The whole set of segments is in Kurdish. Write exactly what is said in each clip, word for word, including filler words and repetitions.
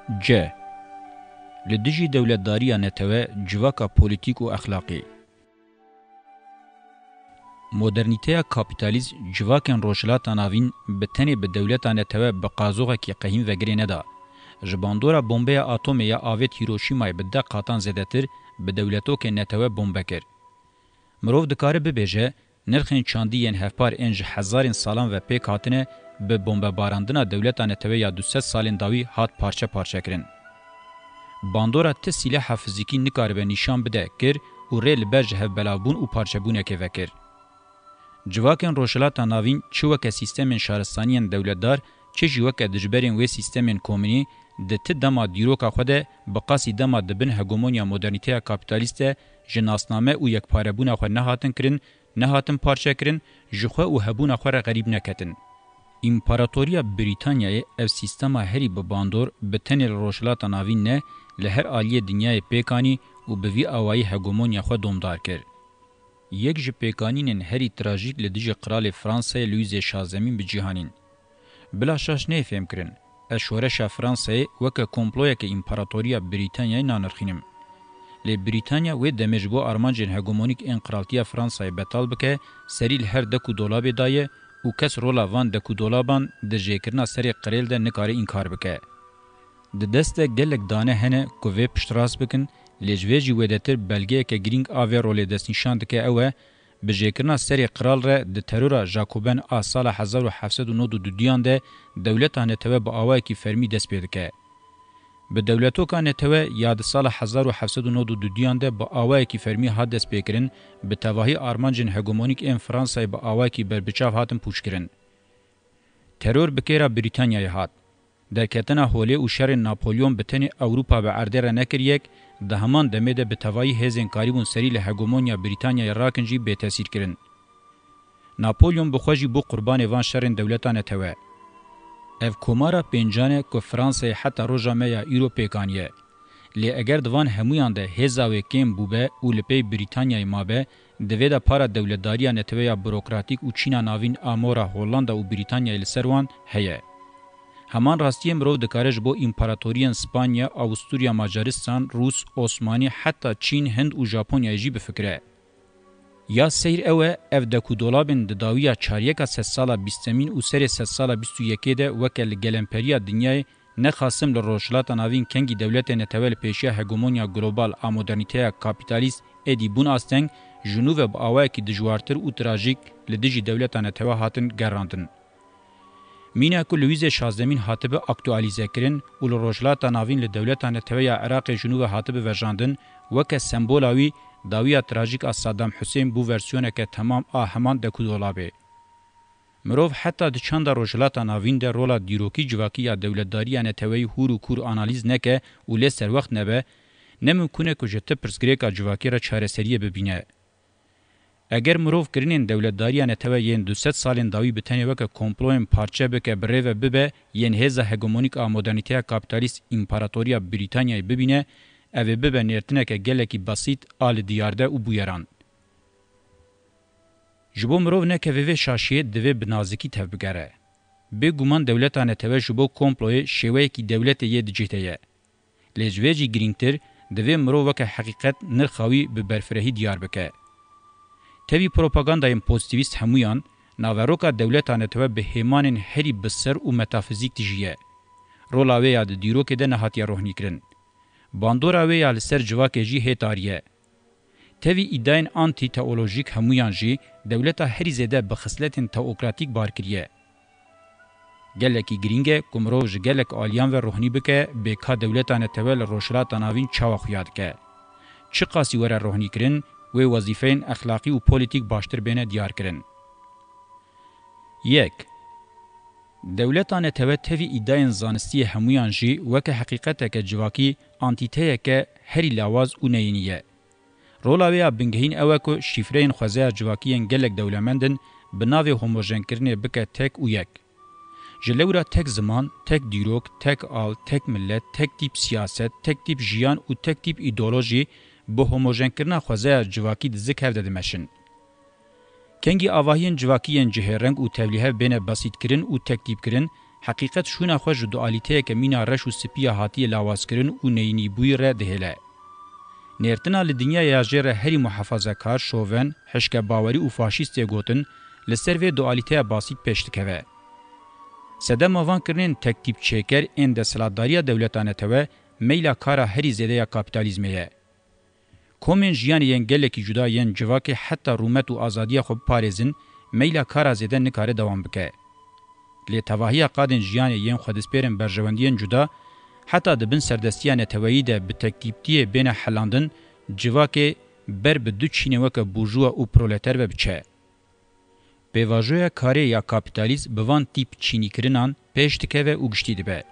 C. Li dijî dewletdariya netewe civaka polîtîk û exlaqî. Modernîteya kapîtalîst civakên Rojhilata Navîn bi tenê bi dewleta netewe bi qazoxekî qehîn ve girê neda. Ji bandora bombeya atomê ya avêt Hiroşîmayê bi deh qatan zêdetir bi dewletokê netewe bombe kir. Mirov dikare bibêje, nirxên çandî yên hevpar ên ji hezarên salan ve pêk hatine, bi bombebarandina dewleta netewe ya du sed salên dawî hat parçe parçe kirin. Bandora ti sîleha fizîkî nikaribe nîşan bide kir û rê li ber ji hevbelavbûn û parçebûnekê vekir. Civakên Rojhilata Navîn çi weke sîstemên şaristaniyên dewletdar, çi jî weke dijberên wê sîstemên komînî, di ti dema dîroka xwe de, bi qasî dema di bin hegemonya modernîteya kapîtalîst de, ji nasname û yekparebûna xwe nehatin kirin, nehatin parçekirin, ji xwe û hebûna xwe re xerîb neketin. Împaratoriya Brîtanyayê ev sîstema herî bi bandor bi tenê li Rojhilata Navîn ne, li her aliyê dinyayê pêk anî û bi vî awayî hegemonya xwe domdar kir. Yek ji pêkanînên herî trajîk li dijî Qiralê Fransayê Lûîzê şazdemîn bi cî hanîn. Bila şaş neyê fêmkirin, ez şoreşa Fransayê weke komployeke Împaratoriya Brîtanyayê nanirxînim. Lê Brîtanya wê demê ji bo armancên hegemonîk ên Qiraltiya Fransayê betal bike, serî li her dek û dolabê daye û kes rola van dek û dolaban di jêkirina serê qirêl de nikare înkar bike. Di dest de gelek dane hene ku vê piştrast bikin, lê ji vê jî wêdetir belgeyeke girîng a vê rolê destnîşan dike ew e, bi jêkirina serê qiral re di terora Jakoben a sala hezar û heft sed û nod û duduyan de dewleta netewe bi awayekî fermî dest pê dike. Bi dewletoka netewe ya di sala hezar û heft sed û nod û duduyan de bi awayekî fermî hat destpêkirin, bi tevahî armancên hegemonîk ên Fransayê bi awayekî berbiçav hatin pûçkirin. Teror bi kêra Brîtanyayê hat. Derketina holê û şerên Napolyon bi tenê Ewropa bi erdê re nekir yek, di heman demê de bi tevayî hêzên karîbûn serî li hegemonya Brîtanyayê rakin jî bêtesîr kirin. Napolyon bi xwe jî bû qurbanê van şerên dewleta netewe. Ev komara pêncan e ku Fransayê heta roja me ya îro pêk aniye. Lê eger di van hemûyan de hêza wê kêm bûbe û li pey Brîtanyayê mabe, di vê de para dewletdariya neteweya burokratîk û Çîna navîn a mora Hollanda û Brîtanyayê li ser wan heye. Heman rastiyê mirov dikare ji bo împaratoriyên Spanya, Awusturya, Macaristan, Rûs, Osmanî, heta Çîn, Hind û Japonyayê jî bifikire. Ya seyr ew e, ev dek û dolabên di dawiya çaryeka sedsala bîstemîn û serê sedsala bîst û yekê de weke li gelemperiya dinyayê, nexasim li Rojhilata Navîn kengî dewletê netewe li pêşiya hegemonya global a modernîteya kapîtalîst êdî bûn asteng, ji nû ve bi awayekî dijwartir û trajîk li dijî dewleta netewe hatin gerandin. Mîna ku Lûîzê şazdemîn hatibe aktualîzekirin û li Rojhilata Navîn li dewleta netewe ya Iraqê ji nû ve hatibe vejandin, weke sembola wî, dawiya trajîk a Saddam Husên bû versiyoneke temam a heman dek û dolabê. Mirov heta di çanda Rojhilata Navîn de rola dîrokî civakî ya dewletdariya neteweyî hûr û kûr analîz neke û lê serwext nebe, ne mimkûn e ku ji ti pirsgirêka civakî re çareseriyê bibîne. Eger mirov kirinên dewletdariya netewe yên du sed salên dawî bi tenê weke komployên parçe bike, bi rê ve bibe, yên hêza hegemonîk a modernîteya kapîtalîst împaratoriya Brîtanyayê bibîne, ev ê bibe nêrtineke gelekî besît a li diyarde û bûyeran. Ji bo mirov nekeve vê şaşiyê, divê bi nazikî tevbigere. Bêguman dewleta netewe ji bo komployê şêweyekî dewletê yê di cih de ye. Lê ji vê jî girîngtir, divê mirov weke heqîqet nirxa wî bi berfirehî diyar bike. Tevî propagandayên pozîtîvîst hemûyan, naveroka dewleta netewe bi hêmanên herî biser û metafizîk dijiye. Rola wê ya di dîrokê de nehatiye rohnîkirin. Bandora wê ya li ser civakê jî hê tarî ye. Tevî îdayên antîteolojîk hemûyan jî dewleta herî zêde bi xisletên teokratîk bar kiriye. Gelekî girîng e ku mirov ji gelek aliyan ve rohnî bike bê ka dewleta netewe li Rojhilata Navîn çawa xuya dike. Çiqasî were rohnîkirin, wê wezîfeyên exlaqî û polîtîk baştir bêne diyarkirin. Yek. Dewleta netewe tevî îdayên zanistiyê hemûyan jî weke heqîqeteke civakî antîteyeke herî lawaz û neyînî ye. Rola wê ya bingehîn ew e ku şîfreyên xwezaya civakî yên gelek dewlemend in bi navê homojenkirinê bike tek û yek. Ji lewra tek ziman, tek dîrok, tek al, tek milet, tek tîp siyaset, tek tîp jiyan û tek tîp îdeolojî bi homojenkirina xwezaya civakî di zik hev de dimeşin. Kengî avahiyên civakî yên cihê reng û tevlîhev bêne besîtkirin û tektîbkirin, Heqîqet şûna xwe ji dualîteyeke mîna reş û spî ya hatiye lawazkirin û neyînîbûyî re dihêle. Nêrtina li dinyaya jê re herî muhefazekar, şoven, hişkebawerî û faşîst tê gotin, li ser vê dualîteya basît pêş dikeve. Sedema van kirinên tektîpçêker ên desthilatdariya dewleta netewe meyla kara herî zêde ya kapîtalîzmê ye. Komên jiyanê yên gelekî cuda yên civakê heta rûmet û azadiya xwe biparêzin, meyla kara zêde nikare dewam bike. Lê tevahiya qadên jiyanê yên xwedîspêrên berjewendiyên cuda, heta di bin serdestiya neteweyî de bi tektîptiyê bêne helandin, civakê ber bi du çînê weke burjuwa û proleter ve biçe. Pêvajoya karê ya kapîtalîst bi van tîp çînîkirinan pêş dikeve û giştî dibe.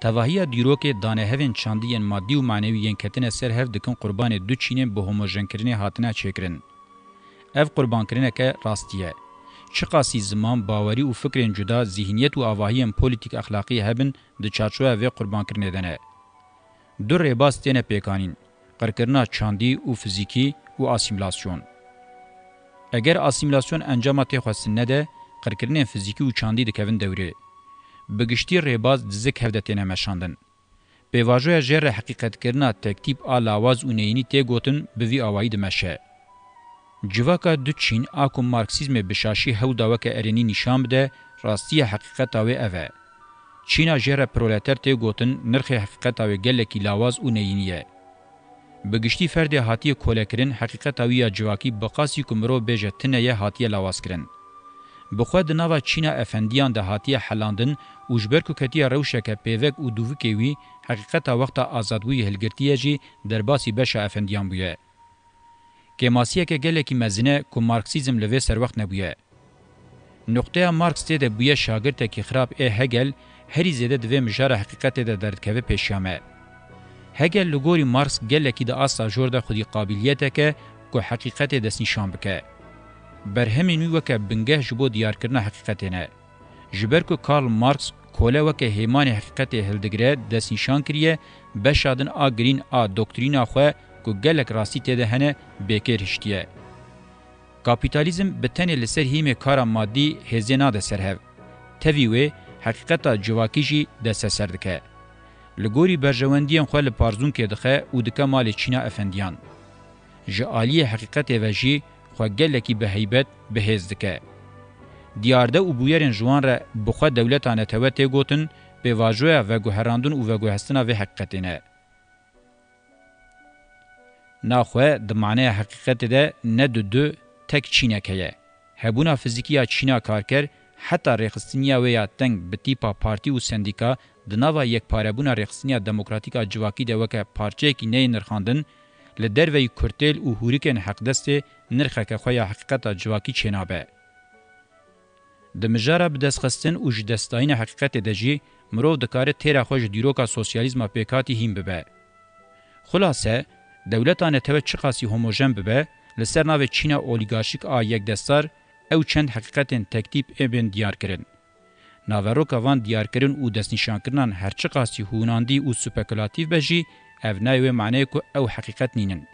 Tevahiya dîrokê danehevên çandî yên madî û manewî yên ketine ser hev dikin qurbanê du çînên bi homojenkirinê hatine çêkirin. Ev qurbankirineke rastî ye. Çiqasî ziman, bawerî û fikrên cuda, zîhniyet û avahiyên polîtîk-exlaqî hebin, di çarçoveya vê qurbankirinê de ne. Du rêbaz têne pêkanîn, qirkirina çandî û fizîkî û asîmîlasyon. Eger asîmîlasyon encama tê xwestin nede, qirkirinên fizîkî û çandî dikevin dewrê. Bi giştî rêbaz dizik hev de têne meşandin. Pêvajoya jê re heqîqetkirina tektîp a lawaz û neyînî tê gotin bi vî awayî dimeşe. Civaka du çîn a ku marksîzmê bi şaşî hewl da weke erênî nîşan bide, rastiya heqîqeta wê ev e. Çîna jê re proleter tê gotin, nirxê heqîqeta wê gelekî lawaz û neyînî ye. Bi giştî ferdê hatiye kolekirin, heqîqeta wî ya civakî bi qasî ku mirov bêje tune ye hatiye lawazkirin. Bi xwe di nava çîna efendiyan de hatiye helandin û ji ber ku ketiye rewşeke pêvek û dûvikê wî, heqîqeta wexta azadbûyî hilgirtiye jî derbasî beşa efendiyan bûye. Kêmasiyeke gelekî mezin e ku marksîzm li vê serwext nebûye. Nuqteya Marx tê de bûye şagirtekî xirab ê Hegel, herî zêde di vê mijara heqîqetê de derdikeve pêşiya me. Hegel li gorî Marx gelekî di asta jor de xwedî qabiliyeteke ku heqîqetê destnîşan bike. Berhemên wî weke bingeh ji bo diyarkirina heqîqetê ne. Ji ber ku Karl Marx kole weke hêmanê heqîqetê hildigire, destnîşan kiriye, beşa din a girîn a doktrîna xwe ku gelek rastî tê de hene, bêkêr hiştiye. Kapîtalîzm bi tenê li ser hîmê kara madî hêzê nade ser hev. Tevî wê, heqîqeta civakî jî desteser dike. Li gorî berjewendiyên xwe li parzûnkê dixe û dike malê çîna efendiyan. Ji aliyê heqîqetê ve jî xwe gelekî bi heybet, bi hêz dike. Diyarde û bûyerên ji wan re bi xwe dewleta netewe tê gotin, pêvajoya veguherandin û veguhestina vê heqîqetê ne. Naxwe di maneya heqîqetê de ne du du tek çînek heye. Hebûna fizîkî ya çîna karker, heta rêxistiniya wê ya teng bi tîpa partî û sendîka di nava yekparebûna rêxistiniya demokratîk a civakî de weke parçeyekî neyê nirxandin, li derveyî kurtêl û hûrikên heqdestê nirxeke xwe ya heqîqeta civakî çênabe. Di mijara bidestxistin û ji destdayîna heqîqetê de jî mirov dikare têra xwe ji dîroka sosyalîzma pêkhatî hîn bibe. Xulase, dewleta netewe çiqasî homojen bibe, li ser navê çîna olîgarşîk a yekdestar ew çend heqîqetên tektîp ê bên diyar kirin. Naveroka van diyarkirin û destnîşankirinan her çiqasî hûnandî û spekulatîf be jî, ev nayê wê maneyê ku ew heqîqet nînin.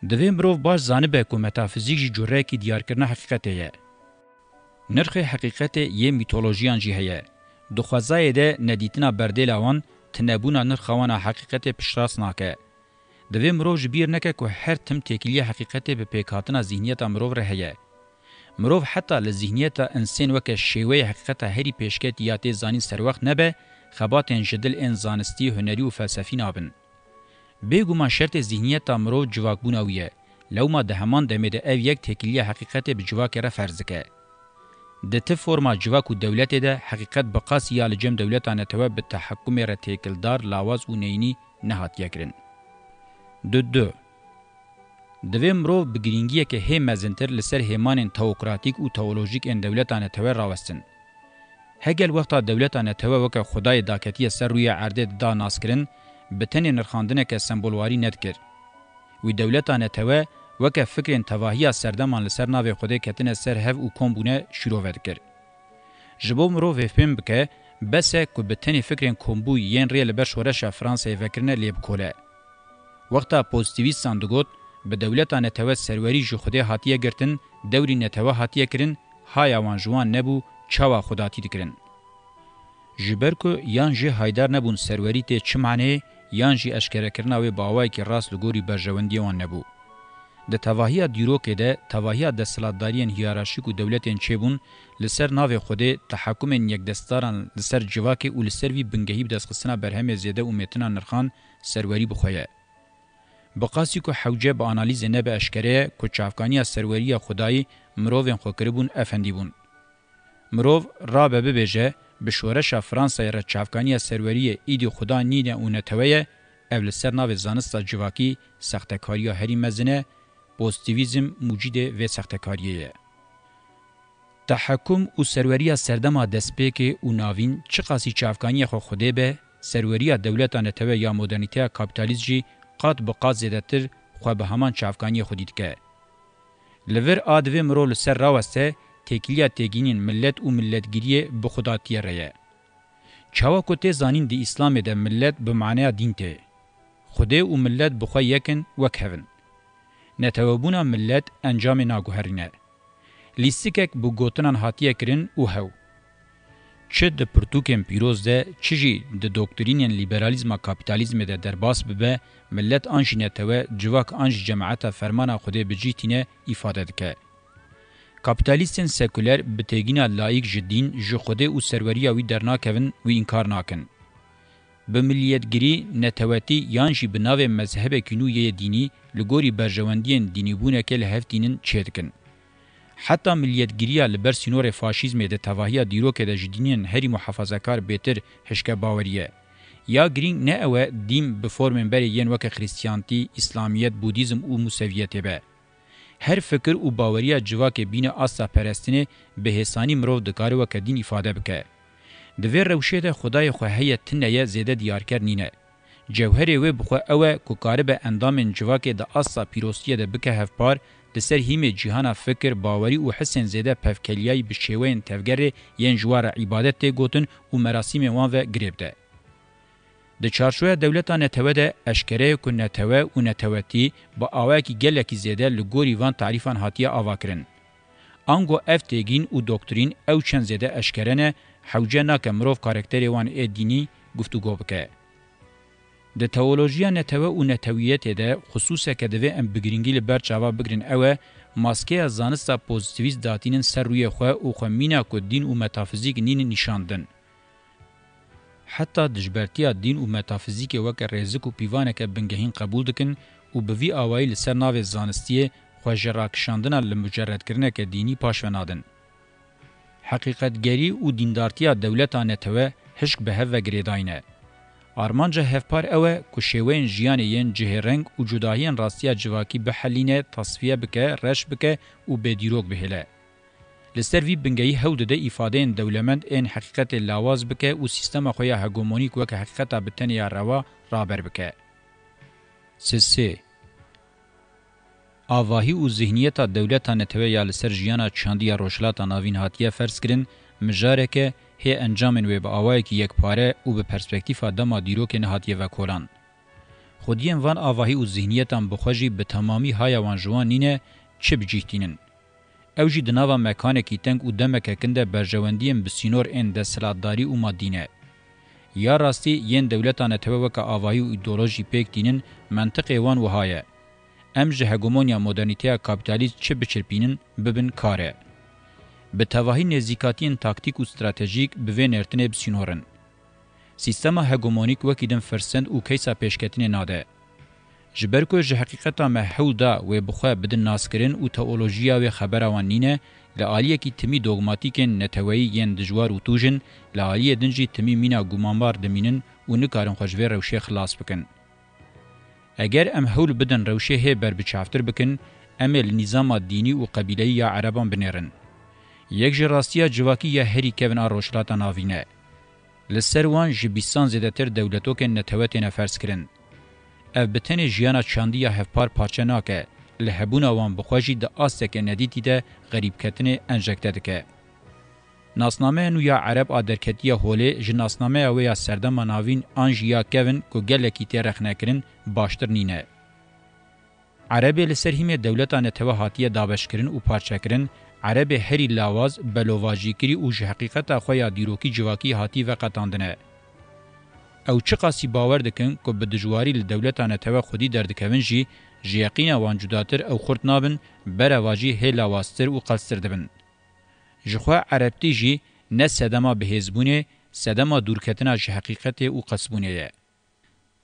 Divê mirov baş zanibe ku metafizîk jî cureyekî diyarkirina heqîqetê ye. Nirxê heqîqetê yê mîtolojiyan jî heye. Di xwezayê de nedîtina berdêla wan, tinebûna nirxa wan a heqîqetê piştrast nake. Divê mirov ji bîr neke ku her tim têkiliya heqîqetê bi pêkhatina zîhniyeta mirov re heye. Mirov heta li zîhniyeta insên weke şêweyê heqîqeta herî pêşketî ya tê zanîn serwext nebe, xebatên ji dil ên zanistî, hunerî û felsefî nabin. Bêguman şertê zîhniyeta mirov civakbûna wî ye. Lewma di heman demê de ev yek têkiliya heqîqetê bi civakê re ferz dike. Di ti forma civak û dewletê de heqîqet bi qasî ya li cem dewleta netewe bi tehekkumê re têkildar, lawaz û neyînî nehatiye kirin. Du du. Divê mirov bi girîngiyeke hê mezintir li ser hêmanên teokratîk û teolojîk ên dewleta netewe rawestin. Hegel wexta dewleta netewe weke xwedayê daketiye ser rûyê erdê dida naskirin, bi tenê nirxandineke sembolwarî nedikir. Wî dewleta netewe weke fikrên tevahiya serdeman li ser navê xwedê ketine ser hev û kom bûne şîrove dikir. Ji bo mirov vê fêm bike, bes e ku bi tenê fikrên kombûyî yên rê li ber şoreşa Fransayê vekirine lê bikole. Wexta pozîtîvîstan digot, bi dewleta netewe serwerî ji xwedê hatiye girtin, dewrî netewe hatiye kirin, haya wan ji wan nebû, çawa xwedatî dikirin? Ji ber ku yan jê haydar nebûn serwerî tê çi maneyê, yan jî eşkerekirina wê bi awayekî rast li gorî berjewendiyê wan nebû. Di tevahiya dîrokê de, tevahiya desthilatdariyên hiyerarşîk û dewletên çêbûn, li ser navê Xwedê, tehekumên yekdestdaran li ser civakê û li ser vî bingehî bi destxistina berhemê zêde û mêtina nirxan serwerî bi xwe ye. Bi qasî ku hewce bi analîzê nebe eşkere ye ku çavkaniya serweriya Xwedayî mirovên xwe kiribûn efendî bûn. Mirov rabe bibêje, bi şoreşa Fransayê re çavkaniya serweriyê îdî Xuda nîne û netewe ye, ev li ser navê zanista civakî sextekariya herî mezin e, pozîtîvîzm mûcîdê vê sextekariyê ye. Tehekum û serweriya serdema destpêkê û navîn çiqasî çavkaniya xwe Xwedê be, serweriya dewleta netewe ya modernîteya kapîtalîst jî qat bi qat zêdetir xwe bi heman çavkaniyê xwedî dike. Li vir a divê mirov li ser raweste, têkiliya têgînên milet û miletgiriyê bi xwedatiyê re ye. Çawa ku tê zanîn di Îslamê de milet bi maneya dîn tê. Xwedê û milet bi xwe yek in, wek hev in. Netewebûna milet encamê naguherîne. Lîstikek bi gotinan hatiye kirin û hew. Çi di pirtûkên pîroz de, çi jî di doktrînên lîberalîzma kapîtalîzmê de derbas bibe, milet an jî netewe, civak an jî cemaeta fermana Xwedê bi cih tîne, îfade dike. Kapîtalîstên sekuler bi têgîna laîk ji dîn, ji Xwedê û serweriya wî dernakevin, wî înkar nakin. Bi miliyetgirî, netewetî yan jî bi navê mezhebekî nû yê dînî li gorî berjewendiyên dînîbûneke li hev tînin çêdikin. Heta miliyetgiriya li ber sînorê faşîzmê di tevahiya dîrokê de ji dînên herî muhafazekar bêtir hişke bawerî ye. Ya girîng ne ew e dîn bi formên berê yên weke Xrîstiyantî, Îslamiyet, Budîzm û Museviyetê be. Her fikir û baweriya civakê bîne asta perestinê, bi hêsanî mirov dikare weke dîn îfade bike. Di vê rewşê de Xwedayê xwe heye tune ye zêde diyarker nîne. Cewherê wê bi xwe ew e ku karibe endamên civakê di asta pîrostiyê de bike hevpar, li ser hîmê cîhana fikir, bawerî û hisên zêde pevkeliyayî bi şêweyên tevgerê yên ji wan re îbadet tê gotin û merasîmên wan ve girê bide. Di çarçoya dewleta netewe de eşkere ye ku netewe û netewetî bi awayekî gelekî zêde li gorî van tarîfan hatiye avakirin. Ango ev têgîn û doktrîn ew çend zêde eşkere ne, hewce nake mirov karakterê wan ê dînî guftûgo bike. Di teolojiya netewe û netewiyetê de xisûseke divê em bi girîngî li ber çava bigirin ew e, maskeya zanista pozîtîvîst datînin ser rûyê xwe û xwe mîna ku dîn û metafizîk nînin nîşan din. Heta dijbertiya dîn û metafizîkê weke rêzik û pîvaneke bingehîn qebûl dikin û bi vî awayî li ser navê zanistiyê xwe ji rakişandina li muceredkirineke dînî paş ve nadin. Heqîqetgerî û dîndartiya dewleta netewe hişk bi hev ve girêdayî ne. Armanca hevpar ew e ku şêweyên jiyanê yên cihêreng û cudahiyên rastiya civakî bihelîne, tasfiye bike, reş bike û bêdîrok bihêle. Li ser vî bingehî hewl dide îfadeyên dewlemend ên heqîqetê lawaz bike û sîstema xwe ya hegemonîk weke heqîqeta bi tenê ya rewa raber bike. Sisê. Avahî û zihniyeta dewleta netewe ya li ser jiyana çandî ya Rojhilata Navîn hatiye ferzkirin, mijareke hê encamên wê bi awayekî yekpare û bi perspektîfa dema dîrokê nehatiye vekolan. Xwediyên van avahî û zihniyetan bi xwe jî bi temamî haya wan ji wan nîne, çi bi cih tînin. Ew jî di nava mekanekî teng û demeke kin de berjewendiyên bi sînor ên desthilatdarî û madî ne. Ya rastî yên dewleta netewe weke avahî û îdeolojî pêk tînin, mentiqê wan wiha ye. Em ji hegemonya modernîteya kapîtalîst çi biçirpînin, bibin kar e. Bi tevahî nêzîkatiyên taktîk û stratejîk bi vê nêrtinê bi sînor in. Sîstema hegemonîk wekî din firsend û keysa pêşketinê nade. Ji ber ku ji heqîqeta me hewl da wê bi xwe bidin naskirin û teolojiya wê xebera wan nîne, li aliyekî timî dogmatîkên neteweyî yên dijwar û tûj in, li aliyê din jî timî mîna gumanbar dimînin û nikarin xwe ji vê rewşê xilas bikin. Eger em hewl bidin rewşê hê berbiçavtir bikin, em ê li nîzama dînî û qebîleyî ya ereban binêrin. Yek ji rastiya civakî ya herî kevin a Rojhilata Navîn e. Li ser wan ji bîstan zêdetir dewletokên netewe têne ferzkirin. Ev bi tenê jiyana çandî ya hevpar parçe nake, li hebûna wan bi xwe jî di asteke nedîtî de xerîbketinê enjekte dike. Nasnameya nû ya ereb a derketiye holê ji nasnameya wê ya serdema navîn an jî ya kevin ku gelekî tê rexnekirin baştir nîne. Erebê li ser hîmê dewleta netewe hatiye dabeşkirin û parçekirin, Erebê herî lawaz, belovajîkirî û ji heqîqeta xwe ya dîrokî civakî hatî veqetandine. Ew çiqasî bawer dikin ku bi dijwarî li dewleta netewe xwedî derdikevin jî, ji yeqîna wan cudatir ew xurt nabin, berevajî hê lawaztir û qelstir dibin. Ji xwe erebtî jî ne sedema bihêzbûnê, sedema dûrketina ji heqîqetê û qelsbûnê ye.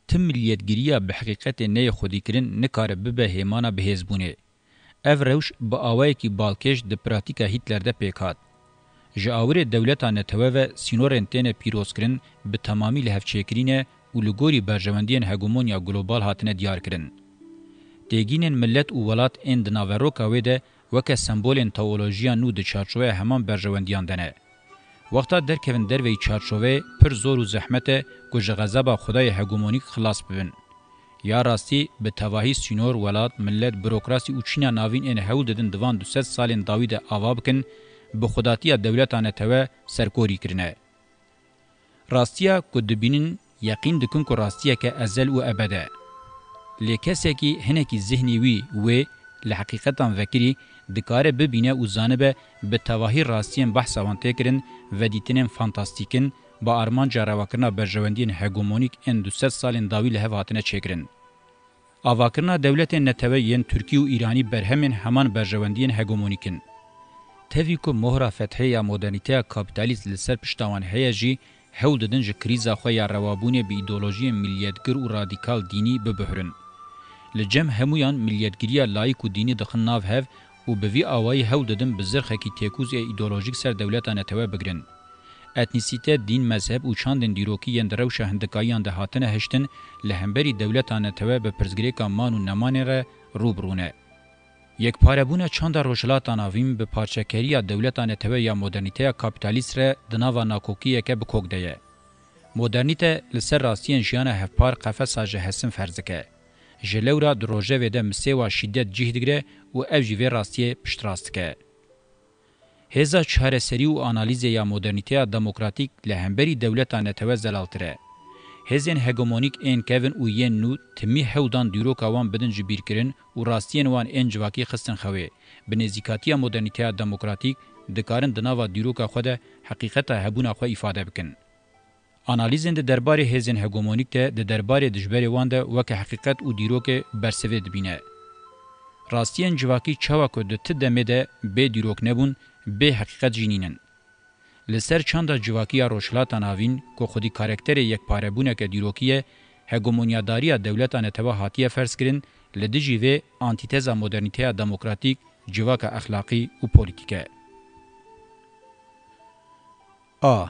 Tim miliyetgiriya bi heqîqetê neyê xwedîkirin nikare bibe hêmana bihêzbûnê. Ev rewş bi awayekî balkêş di pratîka Hitler de pêk hat. Ji awirê dewleta netewe ve sînorên têne pîrozkirin bi temamî li hev çêkirî ne û li gorî berjewendiyên hegemonya global hatine diyarkirin. Têgînên milet û welat ên di naveroka wê de weke sembolên teolojiya nû di çarçoveya heman berjewendiyan de ne. Wexta derkevin derveyî çarçoveyê pir zor û zehmet e ku ji xezeba Xwedayê hegemonîk xilas bibin. Ya rastî, bi tevahî sînor, welat, milet, burokrasî û çîna navîn ên hewl didin di van du sed salên dawî de ava bikin, bi xwedatiya dewleta netewe serkorî kirine. Rastiya ku dibînin, yeqîn dikin ku rastiyeke ezel û ebed e. Lê kesekî hinekî zihnî wî, wê, li heqîqetan vekirî, dikare bibîne û zanibe bi tevahî rastiyên behsa wan tê kirin, vedîtinên fantastîk in, bi armanca rewakirina berjewendiyên hegemonîk ên du sed salên dawî li hev hatine çêkirin. Avakirina dewletên netewe yên Tirkî û Îranî berhemên heman berjewendiyên hegemonîk in. Tevî ku mohra fethê ya modernîteya kapîtalîst li ser pişta wan heye jî, hewl didin ji krîza xwe ya rewabûnê bi îdeolojiyên miliyetgir û radîkal dînî bibihurin. Li cem hemûyan miliyetgiriya layîk û dînî dixin nav hev û bi vî awayî hewl didin bi zirxekî têkûz ê îdeolojîk ser dewleta netewe bigirin. Etnîsîte, dîn, mezheb û çandên dîrokî yên di rewşa hindikayiyan de hatine hiştin, li hemberî dewleta netewe bi pirsgirêka man û nemanê re rû bi rû ne. Yekparebûna çanda Rojhilata Navîn bi parçekeriya dewleta netewe ya modernîteya kapîtalîst re di nava nakokiyeke bi kok de ye. Modernîte li ser rastiyên jiyana hevpar qefesa ji hesin ferz dike. Ji lewra di rojevê de misêwa şîdet cih digire û ev jî vê rastiyê piştrast dike. Hêza çareserî û analîzê ya modernîteya demokratîk li hemberî dewleta netewe zelaltir e. Hêzên hegemonîk ên kevin û yên nû timî hewl dan dîroka wan bidin ji bîrkirin û rastiyên wan ên civakî xistin xewê, bi nêzîkatiya modernîteya demokratîk dikarin di nava dîroka xwe de heqîqeta hebûna xwe îfade bikin. Analîzên di derbarê hêzên hegemonîk de, di derbarê dijberê wan de weke heqîqet û dîrokê bersivê dibîne. Rastiyên civakî çawa ku di ti demê de bê dîrok nebûn, bê heqîqet jî nînin. Li ser çanda civakî ya Rojhilata Navîn, ku xwedî karakterê yekparebûneke dîrokî ye, hegemonyadariya dewleta netewe hatiye ferzkirin, li dijî vê antîteza modernîteya demokratîk, civaka exlaqî û polîtîk e. A.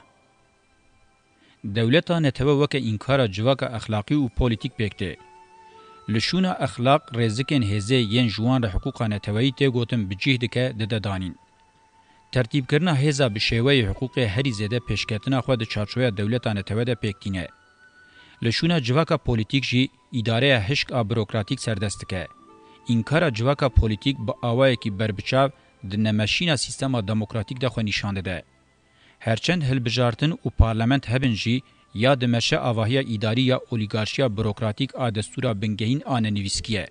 Dewleta netewe weke înkara civaka exlaqî û polîtîk pêk tê. Li şûna exlaq rêzikên hêzê yên ji wan re hiqûqa neteweyî tê gotin bi cih dike dide danîn. Tertîbkirina hêza bi şêweyê hiqûqê herî zêde pêşketina xwe di çarçoveya dewleta netewe de pêk tîne. Li şûna civaka polîtîk jî îdareya hişk a burokratîk serdest dike. Înkara civaka polîtîk bi awayekî berbiçav di nemeşîna sîstema demokratîk de xwe nîşan dide. Herçend hilbijartin û parlament hebin jî, ya dimeşe avahiya îdarî ya olîgarşiya burokratîk a destûra bingehîn a nenivîskî ye.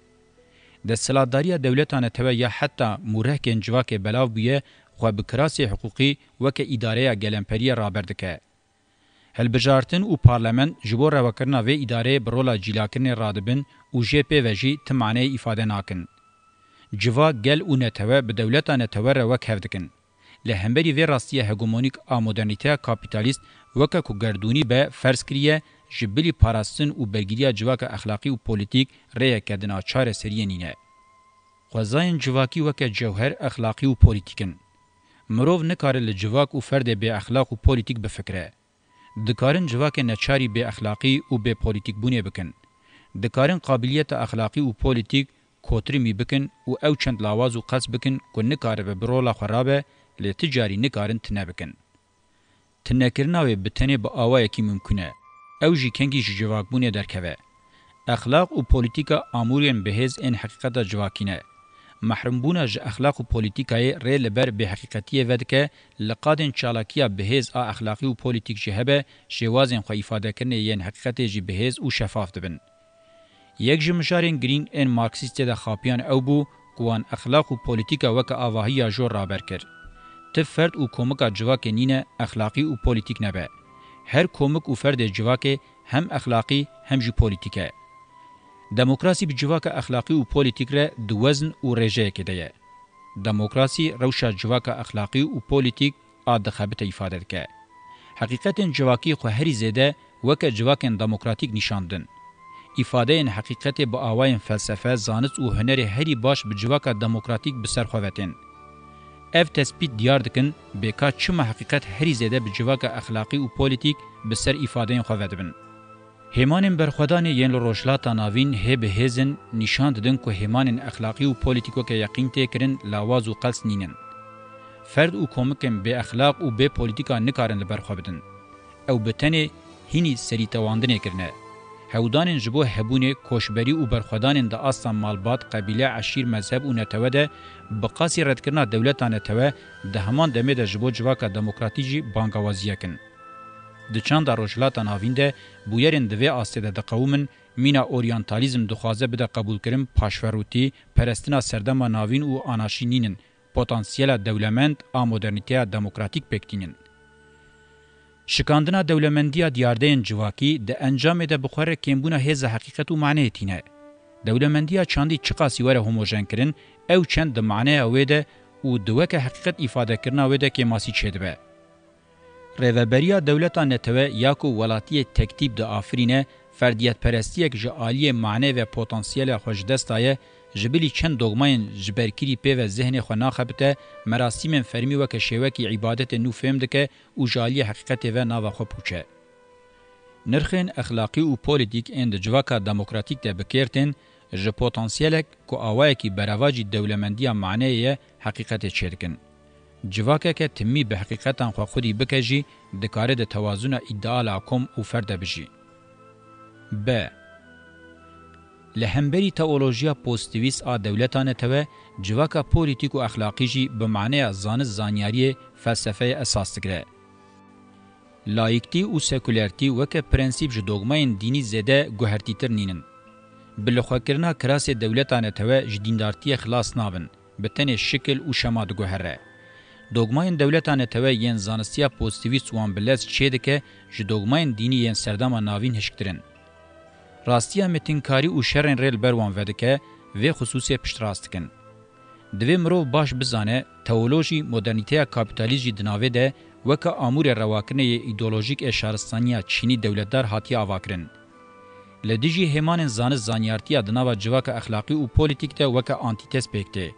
Desthilatdariya dewleta netewe ya heta mûrehkên civakê belav bûye, xwe bi kirasê hiqûqî weke îdareya gelemperiyê raber dike. Hilbijartin û parlament ji bo rewekirina vê îdareyê bi rola cîlakirinê radibin û jê pê ve jî ti maneyê îfade nakin. Civak, gel û netewe bi dewleta netewe re wek hev dikin. Li hemberî vê rastiyê hegemonîk a modernîteya kapîtalîst weke ku gerdûnî be ferz kiriye, ji bilî parastin û bergiriya civaka exlaqî û polîtîk rêyeke di nav çareseriyê nîne. Xwezayên civakî weke cewher exlaqî û polîtîk in. Mirov nikare li civak û ferdê bêexlaq û polîtîk bifikire. Dikarin civakê neçarî bêexlaqî û bêpolitîkbûnê bikin. Dikarin qabiliyeta exlaqî û polîtîk kotirimî bikin û ew çend lawaz û qels bikin ku nikaribe bi rola xwe rabe, lê ti carî nikarin tine bikin. Tinekirina wê bi tenê bi awayekî mimkun e. Ew jî kengî ji civakbûnê derkeve. Exlaq û polîtîka amûrên bihêz ên heqîqeta civakî ne. Mehrumbûna ji exlaq û polîtîkayê rê li ber bêheqîqetiyê vedike, li qadên çalakiya bihêz a exlaqî û polîtîk jî hebe, şêwazên xwe îfadekirinê yên heqîqetê jî bihêz û şefaf dibin. Yek ji mijarên girîng ên Marksîstê de xapiyan ew bû ku wan exlaq û polîtîka weke avahiya jor raber kir. Ti ferd û komika civakê nîne exlaqî û polîtîk nebe. Her komik û ferdê civakê hem exlaqî hem jî polîtîk e. Demokrasî bi civaka exlaqî û polîtîk re di wezn û rêjeyekê de ye. Demokrasî rewşa civaka exlaqî û polîtîk a dixebite îfade dike. Heqîqetên civakî xwe herî zêde weke civakên demokratîk nîşan didin. Îfadeyên heqîqetê bi awayên felsefe, zanist û hunerê herî baş bi civaka demokratîk bi ser xwe ve tên. Ev tespît diyar dikin bêka çima heqîqet herî zêde bi civaka exlaqî û polîtîk bi ser îfadeyên xwe ve dibin. Hêmanên berxwedanê yên li Rojhilata Navîn hê bi hêz in, nîşan didin ku hêmanên exlaqî û polîtîk weke yeqîn tê kirin lawaz û qels nînin. Ferd û komikên bêexlaq û bê polîtîka nikarin li ber xwe bidin. Ew bi tenê hînî serîtewandinê kirine. Hewdanên ji bo hebûnê, koçberî û berxwedanên di asta malbat, qebîle, eşîr, mezheb û netewe de bi qasî redkirina dewleta netewe di heman demê de ji bo civaka demokratîk jî bangawaziyek in. Di çanda Rojhilata Navîn de bûyerên di vê astê de diqewimin, mîna oryantalîzm dixwaze bide qebûlkirin, paşverûtî, perestina serdema navîn û anaşî nînin, potansiyela dewlemend a modernîteya demokratîk pêk tînin. Şikandina dewlemendiya diyardeyên civakî di encamê de bi xwe re kêmbûna hêza heqîqet û maneyê tîne. Dewlemendiya çandî çiqasî were homojenkirin, ew çend di maneya wê de û di weke heqîqet îfadekirina wê de kêmasî çêdibe. Rêveberiya dewleta netewe ya ku welatiyê tektîp diafirîne, ferdiyetperestiyek ji aliyê mane ve potansiyela xwe ji dest daye, ji bilî çend dogmayên ji berkirî pê ve zihnê xwe naxebite, merasîmên fermî weke şêwekî îbadetê nû fêm dike û ji aliyê heqîqetê ve nava xwe pûç e. Nirxên exlaqî û polîtîk ên di civaka demokratîk de bi kêr tên, ji potansiyelek ku awayekî berevajî dewlemendiya maneyê ye, heqîqetê çêdikin. Civakeke timî bi heqîqetan xwe xwedî bike jî dikare di tewazûna îdeala kom û fer de bijî. B. Li hemberî teolojiya pozîtîvîst a dewleta netewe, civaka polîtîk û exlaqî jî bi maneya zanist zanyariyê, felsefeyê esas digire. Layîktî û sekulertî weke prensîp ji dogmayên dînî zêde guhertîtir nînin. Bi lixwekirina kirasê dewleta netewe ji dîndartiyê xilas nabin, bi tenê şikil û şema diguhere. Dogmayên dewleta netewe yên zanistiya pozîtîvîst wan bi lez çêdike, ji dogmayên dînî yên serdema navîn hişktir in. Rastiya metinkarî û şerên rê li ber wan vedike, vê xisûsê piştrast dikin. Divê mirov baş bizane, teolojî modernîteya kapîtalîst jî di navê de weke amûrê rewakirinê yê îdeolojîk ê şaristaniya çînî dewletdar hatiye avakirin. Li dijî hêmanên zanist zanyartiya di nava civaka exlaqî û polîtîk de weke antîtez pêk tê.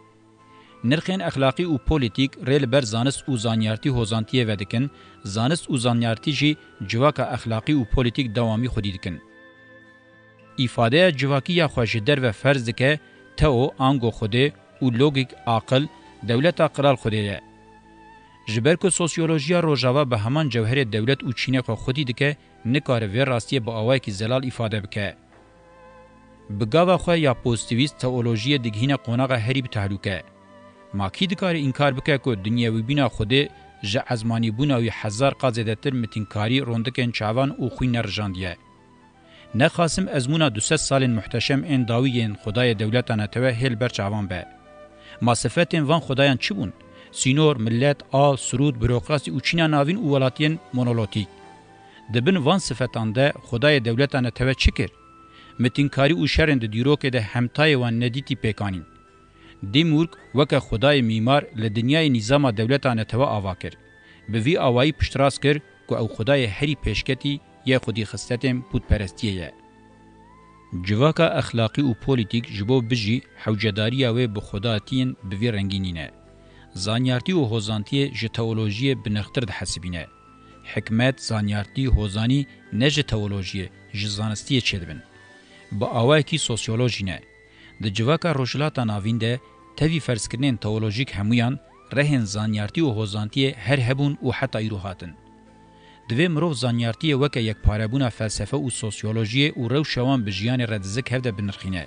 Nirxên exlaqî û polîtîk rê li ber zanist û zanyartî hozantiyê vedikin, zanist û zanyartî jî civaka exlaqî û polîtîk dewamî xwedî dikin. Îfadeya civakî ya xwe ji derve ferz dike, teo, ango Xwedê, û logîk, aqil, dewleta qral Xwedê ye. Ji ber ku sosyolojiya Rojava bi heman cewherê dewlet û çînê xwe xwedî dike, nikare vê rastiyê bi awayekî zelal îfade bike. Bi gava xwe ya pozîtîvîst teolojiyê digihîne qonaxa herî bi tehlûke. Ma kî dikare înkar bike ku dinyewîbûna Xwedê ji ezmanîbûna wî hezar qat zêdetir mitînkarî, rondikên çavan û xwîn nerijandiye? Nexasim ezmûna du sed salên muhteşem ên dawî yên Xwedayê dewleta netewe hê li ber çavan be. Ma sifetên van Xwedayan çi bûn? Sînor, milet, al, sirûd, burokrasî û çîna navîn û welatiyên monolotîk. Di bin van sifetan de Xwedayê dewleta netewe çi kir? Mitînkarî û şerên di dîrokê de hemtayê wan nedîtî pêk anîn. Dîmurg weke xwedayê mîmar li dinyayê nîzama dewleta netewe ava kir. Bi vî awayî piştrast kir ku ew xwedayê herî pêşketî yê xwedîxistetên pûtperestiyê ye. Civaka exlaqî û polîtîk ji bo bijî, hewcedariya wê bi xwedatiyên bi vî rengî nîne. Zanyartî û hozantiyê ji teolojiyê bi nirxtir dihesibîne. Hikmet, zanyartî, hozanî ne ji teolojiyê, ji zanistiyê çêdibin. Bi awayekî sosyolojî ne. Di civaka Rojhilata Navîn de tevî ferzkirinên teolojîk hemûyan rehên zanyartî û hozantiyê her hebûn û heta îro hatin. Divê mirov zanyartiyê weke yekparebûna felsefe û sosyolojiyê û rewşa wan bi jiyanê re dizik hev de binirxîne.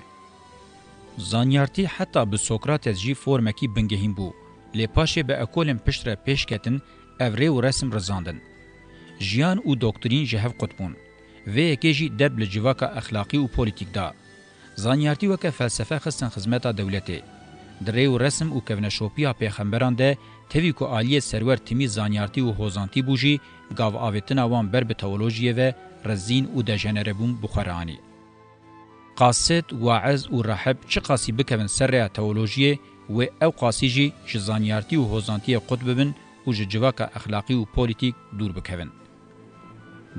Zanyartî heta bi Sokrates jî formekî bingehîn bû, lê paşê bi ekolên pişt re pêş ketin, ev rê û resim rizandin. Jiyan û doktrîn ji hev qut bûn. Vê yekê jî derb li civaka exlaqî û polîtîk da. Zanyartî weke felsefe xistin xizmeta dewletê. Di rê û resim û kevneşopiya pêxemberan de, tevî ku aliyê serwer timî zanyartî û hozantî bû jî, gav avêtina wan ber bi teolojiyê ve rezîn û dejenerebûn bi xwe re anî. Qasid, waiz û rahib çiqasî bikevin ser rêya teolojiyê, wê ew qasî jî ji zanyartî û hozantiyê qut bibin û ji civaka exlaqî û polîtîk dûr bikevin.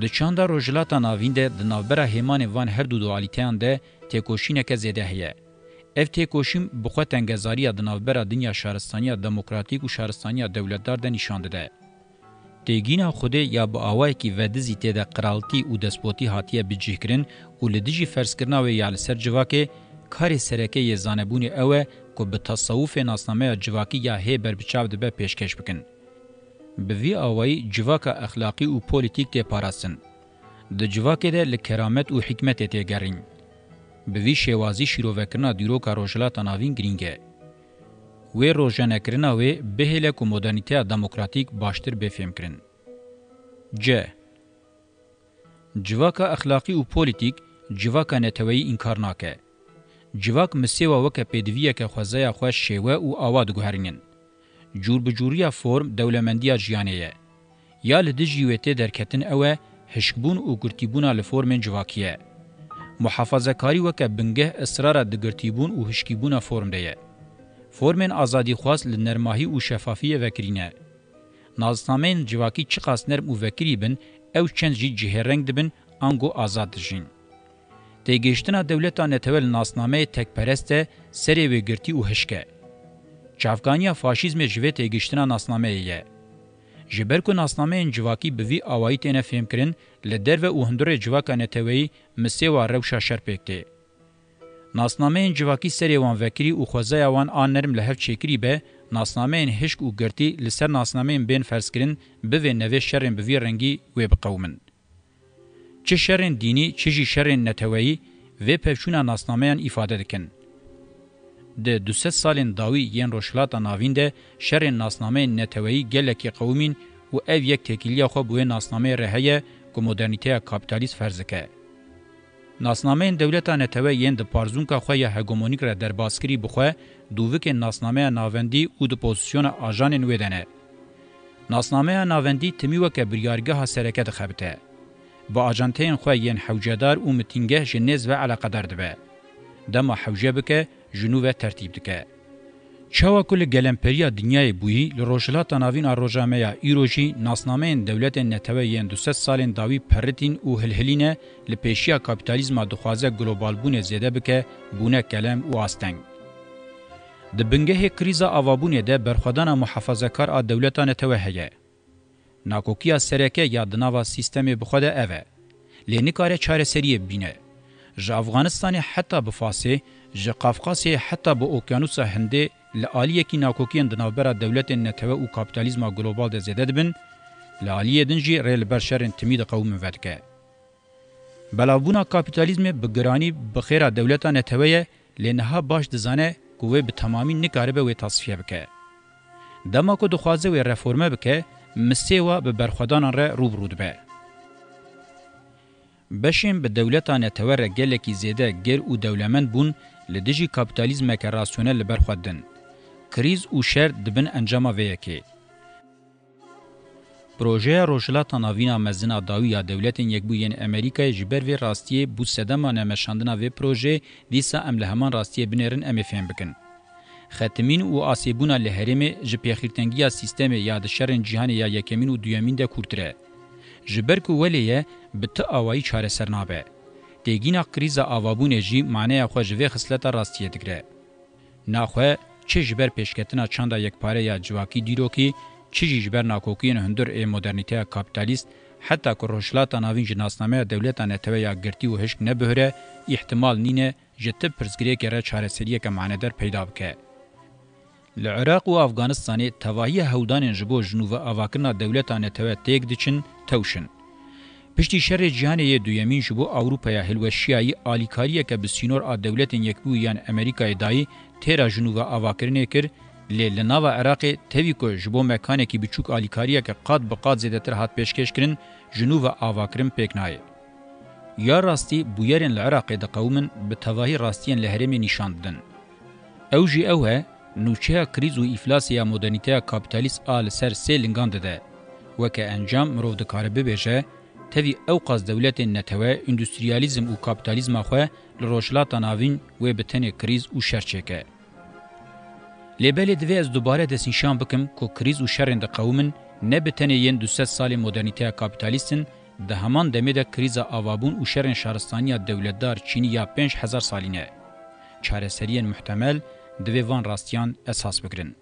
Di çanda Rojhilata Navîn de di navbera hêmanên van her du dualîteyan de têkoşîneke zêde heye. Ev têkoşîn bi xwe tengezariya di navbera dinya şaristaniya demokratîk û şaristaniya dewletdar de nîşan dide. Têgîna Xwedê ya bi awayekî vedizî tê de qiraltî û despotî hatiye bicihkirin û li dijî ferzkirina wê ya li ser civakê, karê sereke yê zanebûnê ew e ku bi tesewufê nasnameya civakî ya hê berbiçav dibe pêşkêş bikin. Bi vî awayî civaka exlaqî û polîtîk tê parastin. Di civakê de li keramet û hikmetê tê gerîn. Bi vî şêwazî şîrovekirina dîroka Rojhilata Navîn girîng e. Wê rojenekirina wê bihêle ku modernîteya demokratîk baştir bê fêmkirin. C. Civaka exlaqî û polîtîk, civaka neteweyî înkar nake. Civak misêwa weke pêdiviyeke xwezaya xwe şêwe û awa diguherînin. Cûrbicûriya form dewlemendiya jiyanê ye. Ya li dijî wê tê derketin ew e, hişkbûn û girtîbûna li formên civakî ye. Muhafazekarî weke bingeh israra di girtîbûn û hişkîbûna form de ye. Formên azadîxwaz li nermahî û şefafiyê vekirî ne. Nasnameyên civakî çiqas nerm û vekirî bin, ew çend jî cihêreng dibin, ango azad dijîn. Têgihiştina dewleta netewe li nasnameyê tekperest e, serê wê girtî û hişk e. Çavkaniya faşîzmê ji vê têgihiştina nasnameyê ye. Ji ber ku nasnameyên civakî bi vî awayî têne fêmkirin, li derve û hundurê civaka neteweyî misêwa rewşa şer pêk tê. Nasnameyên civakî serê wan vekirî û xwezaya wan a nerm li hev çêkirî be, nasnameyên hişk û girtî li ser nasnameyên bên ferzkirin bivê nevê şerên bi vî rengî wê biqewimin. Çi şerên dînî, çi jî şerên neteweyî vê pevçûna nasnameyan îfade dikin. Di du sed salên dawî yên Rojhilata Navîn de şerên nasnameyên neteweyî gelekî qewimîn û ev yek têkiliya xwe bi wê nasnameyê re heye ku modernîteya kapîtalîst ferz dike. Nasnameyên dewleta netewe yên di parzûnka xwe ya hegemonîk re derbas kirî bi xwe dûvikên nasnameya navendî û di pozîsyona ajanên wê de ne. Nasnameya navendî timî weke biryargeha sereke dixebite. Bi ajanteyên xwe yên hewcedar û mitîngeh ji nêz ve eleqedar dibe. Dema hewce bike, ji nû ve tertîb dike. Çawa ku li gelemperiya dinyayê bûyî, li Rojhilata Navîn a roja me ya îro jî nasnameyên dewletên netewe yên du sed salên dawî peritîn û hilhilî ne, li pêşiya kapîtalîzma dixwaze globalbûnê zêde bike, bûne kelem û asteng. Di bingehê krîza avabûnê de berxwedana muhafazekar a dewleta netewe heye. Nakokiya sereke ya di nava sîstemê bi xwe de ev e. Lê nikare çareseriyê bibîne. Ji Afganistanê heta bi Fasê, ji Qafqasê heta bi Okyanusa Hindê li aliyekî nakokiyên di navbera dewletên netewe û kapîtalîzma global de zêde dibin, li aliyê din jî rê li ber şerên timî diqewimin vedike. Belavbûna kapîtalîzmê bi giranî bi xêra dewleta netewe ye, lê niha baş dizane ku wê bi temamî nikaribe wê tasfiye bike. Dema ku dixwaze wê reforme bike, misêwa bi berxwedanan re rû bi rû dibe. Beşên bi dewleta netewe re gelekî zêde gêr û dewlemend bûn, li dijî kapîtalîzmeke rasyonel li ber xwe din. Krîz û şer dibin encama vê yekê. Projeya Rojhilata Navîn a mezin a dawî ya Dewletên Yekbûyî yên Amerîkayê ji ber vê rastiyê bû sedema nemeşandina vê projeyê, dîsa em li heman rastiyê binêrin em ê fêm bikin. Xetimîn û asêbûna li herêmê ji pêxîrtengiya sîstemê ya di şerên cîhanê ya yekemîn û duyemîn de kûrtir e. Ji ber ku welê ye, bi ti awayî çareser nabe. Têgîna krîza avabûnê jî maneya xwe ji vê xisleta rastiyê digire. Naxwe çi ji ber pêşketina çanda yekpare ya civakî dîrokî, çi jî ji ber nakokiyên hundir ê modernîteya kapîtalîst, heta ku Rojhilata Navîn ji nasnameya dewleta netewe ya girtî û hişk nebihure, îhtimal nîne ji ti pirsgirêkê re çareseriyeke manedar peyda bike. Li Iraq û Afganistanê tevahiya hewldanên ji bo jinûveavakirina dewleta netewe têk diçin, tewş in. Piştî Şerê Cîhanê yê Duyemîn ji bo Ewropaya hilweşiyayî alîkariyeke bi sînor a Dewletên Yekbûyî yan Amerîkayê dayî têra jinûveavakirinê kir, lê li nava Iraqê tevî ku ji bo mekanekî biçûk alîkariyeke qat bi qat zêdetir hat pêşkêşkirin, jinûveavakirin pêk nayê. Ya rastî bûyerên li Iraqê diqewimin bi tevahî rastiyên li herêmê nîşan didin. Ew jî ew e, Nûçeya krîz û îflasê ya modernîteya kapîtalîst a li ser sê lingan dide. Weke encam mirov dikare bibêje, tevî ewqas dewletên netewe, îndûstriyalîzm û kapîtalîzma xwe li Rojhilata Navîn wê bi tenê krîz û şer çêke. Lê belê divê ez dubare destnîşan bikim ku krîz û şerên diqewimin ne bi tenê yên du sed salên modernîteya kapîtalîst in, di heman demê de krîza avabûn û şerên şaristaniya dewletdar çînî ya pênc hezar salî ne. Çareseriyên muhtemel divê van rastiyan esas bigirin.